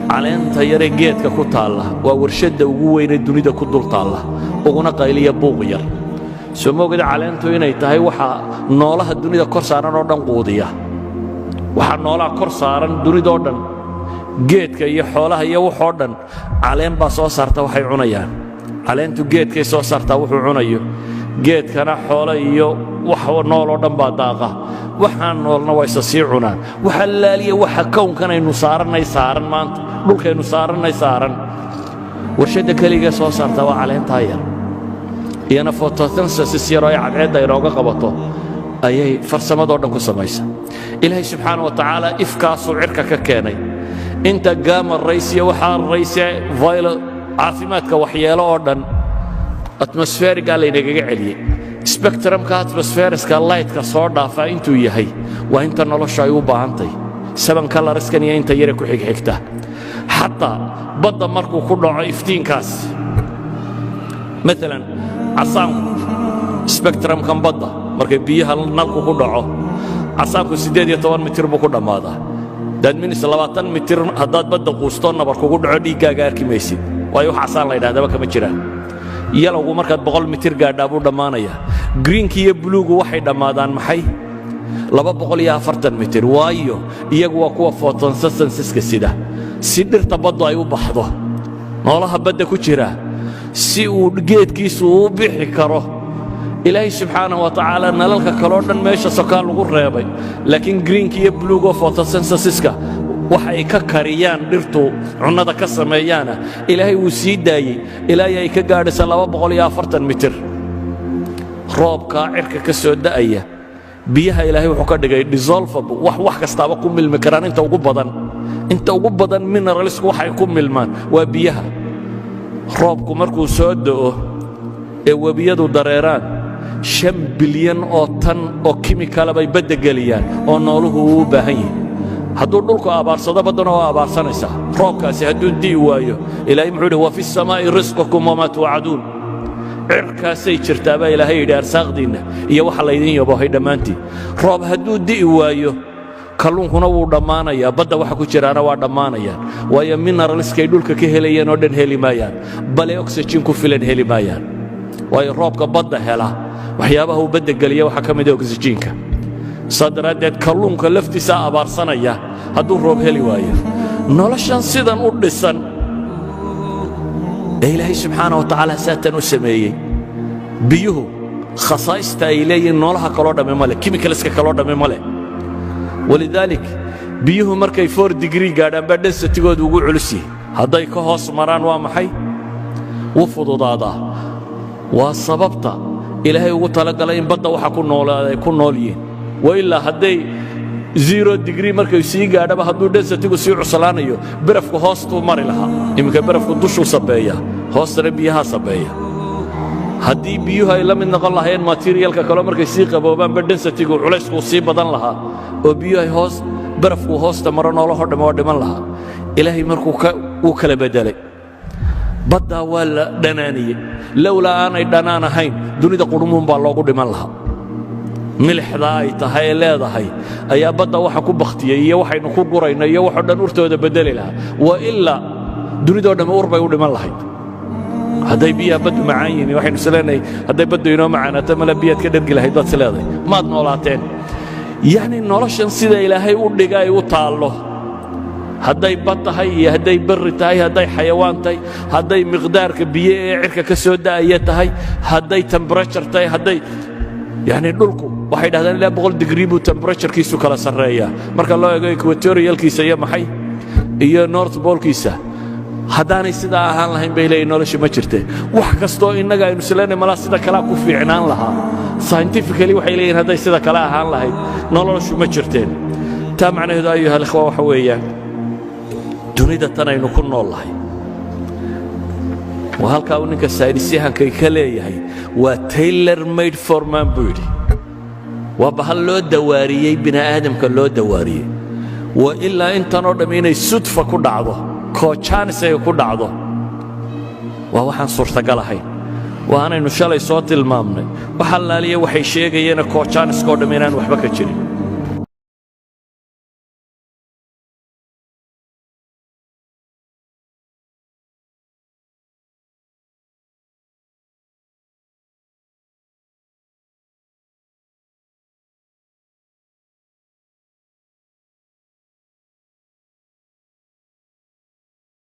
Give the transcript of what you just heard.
Caleenta yaree geedka ku taalla waa warshadda ugu weynee dunida ku dul taalla, uguna qayliya buuq yar. Soo moogada caleentu inay tahay waxa noolaha dunida kor saaran oo dhan quudiya? Waxaa noolaha kor saaran dunidoo dhan, geedka iyo xoolaha iyo waxoo dhan, caleen baa soo saarta waxay cunayaan. Caleentu geedkay soo saartaa wuxuu cunayo, geedkana xoolo iyo wax nooloo dhan baa daaqa, waxaan noolna waa isa sii cunaan. Waxa laaliya waxa kownkan aynu saarannay saaran maanta, dhulkaynu saarannay saaran, warshadda keligee soo saartaa waa caleentaa yar. Iyana photosynthesis yaroo ay cadceedda inooga qabato ayay farsamadoo dhan ku samaysa. Ilaahay subxaana wa tacaala ifkaasuu cirka ka keenay. Inta gamma rays iyo waxaa rays violet caafimaadka waxyeelo oo dhan atmospheric-gaa laynagaga celiyey. Spectrumka atmospheriska lightka soo dhaafaa intuu yahay waa inta nolosha ay u baahantahy, seven colorskan iyo inta yare ku xigxigta. Xataa badda markuu ku dhaco iftiinkaas, maalan casaanku, spectrumkan badda markay biyaha nalku ku dhaco, casaanku 18 mitir buu ku dhammaadaa. That means 20 mitir haddaad badda quustoo nabar kugu dhaco, dhiiggaaga arki maysid, waayo wax casaan la yidhahdaba kama jiraan. Yellowgu markaad 100 mitir gaadhaa buu dhammaanayaa. Greenki iyo bluegu waxay dhammaadaan maxay? 240 mitir, waayo iyagu waa kuwa photosynthesiska sida si dhirta baddu ay u baxdo, noolaha badda ku jira si uu geedkiisu u bixi karo. Ilaahay subxaanahu wa tacaala nalalka kaloo dhan meesha sokaa lagu reebay, laakiin greenka iyo bluego photosynthesiska wax ay ka kariyaan dhirtu cunnada ka sameeyaana Ilaahay wuu sii daayey ilaa ay ka gaadhaysa 240 mitir. Roobkaa cirka ka soo da'aya, biyaha Ilaahay wuxuu ka dhigay dissolvable, wax kastaaba ku milmi karaan. Inta ugu badan mineralsku waxay ku milmaan waa biyaha. Roobku markuu soo da'o ee webiyadu dareeraan, 5 bilyan oo tan oo chemical ah bay badda geliyaan oo nooluhu uu u baahan yahay. Hadduu dhulku abaarsado, baddana waa abaarsanaysaa. Roobkaasi hadduu di'i waayo, Ilaahay muxuu yidhi? وفي السماء رزقكم وما توعدون. Cirkaasay jirtaa baa Ilaahay yidhi arsaaqdiinna iyo waxa laydin yabohay dhammaantiin. Roob hadduu di'i waayo, kalluunkuna wuu dhammaanayaa, badda waxa ku jiraana waa dhammaanayaan, waayo mineralskay dhulka ka helayeen oo dhan heli maayaan, bale oxygen ku filan heli maayaan, waayo roobka badda hela waxyaabaha uu badda geliya waxaa ka mid a oxygenka. Saa daraaddeed kalluunka laftiisaa abaarsanaya hadduu roob heli waayo. Noloshan sidan u dhisan ee Ilaahay subxaana wa tacaala saatan u sameeyey, biyuhu khasaa'ista ay leeyihiin noolaha kaloo dhamme ma leh, chemicalska kaloo dhamme ma leh. ولذلك biyuhu markay 4 degree gaadhaan baa densitygoodu ugu culus yihi. Hadday ka hoos maraan waa maxay? Wuu fududaadaa. Waa sababta Ilaahay ugu talagalay in badda waxa ku noolaada ay ku nool yihiin. Wa ilaa hadday 0 degree markay sii gaadhaba, hadduu densitygu sii cuslaanayo, berafku hoostuu mari lahaa. Iminka berafku dushuu sabbeeya, hoostana biyahaa sabbeeya. Haddii biyuhu ay la mid noqon lahaayeen materialka kaleo, markay sii qaboobaanba densitygu culayskuu sii badan lahaa oo biyuhu ay hoos, barafkuu hoosta maro, noolahoo dhamme waa dhiman lahaa. Ilaahay markuu wuu kala beddelay, baddaa waa la dhanaaniyey. Lowlaa aanay dhanaan ahayn, dunida qurmuun baa loogu dhiman lahaa. Milixdaa ay tahay ee leedahay ayaa badda waxa ku bakhtiyey iyo waxaynu ku gurayno iyo waxoo dhan urtooda beddeli lahaa. Wa ilaa dunidoo dhamme ur bay u dhiman lahayd. Hadday biyaha baddu macaan yihiin, waxaynu is leenahay hadday baddu inoo macaanaato, male biyaad ka dhergi lahayd baad is leedahay, maad noolaateen. Yacni noloshan sida Ilaahay u dhiga ay u taallo, hadday bad tahay iyo hadday berri tahay, hadday xayawaan tahay, hadday miqdaarka biyo ee cirka ka soo da'aya tahay, hadday temperature tahay, hadday yacni dhulku, waxay dhahdaan ilaa 100 degree buu temperaturekiisu kala sarreeyaa marka loo eego equatorialkiisa iyo maxay iyo north polekiisa. Haddaanay sidaa ahaan lahayn, bay leeyihin, nolosha ma jirte. Wax kastoo innaga aynu isleenay malaa sida kalea ku fiicnaan lahaa, scientifically waxay leeyihin hadday sida kale ahaan lahayd noloshu ma jirteen. Taa macnaheedu, أيها الإخوة, waxa weeyaan dunida tan aynu ku nool lahay waa halkaa uu ninka saynisyahankay ka leeyahay waa tailor made for man buu yidhi. Waa bahal loo dawaariyey bini aadamka loo dawaariyey. Wa ilaa intanoo dhamm inay sudfa ku dhacdo, coincidence ay ku dhacdo, waa waxaan suurtagal ahayn. Waanaynu shalay soo tilmaamnay wax allaaliya waxay sheegayeena coincidenceka o dhamm inaan waxba ka jirin.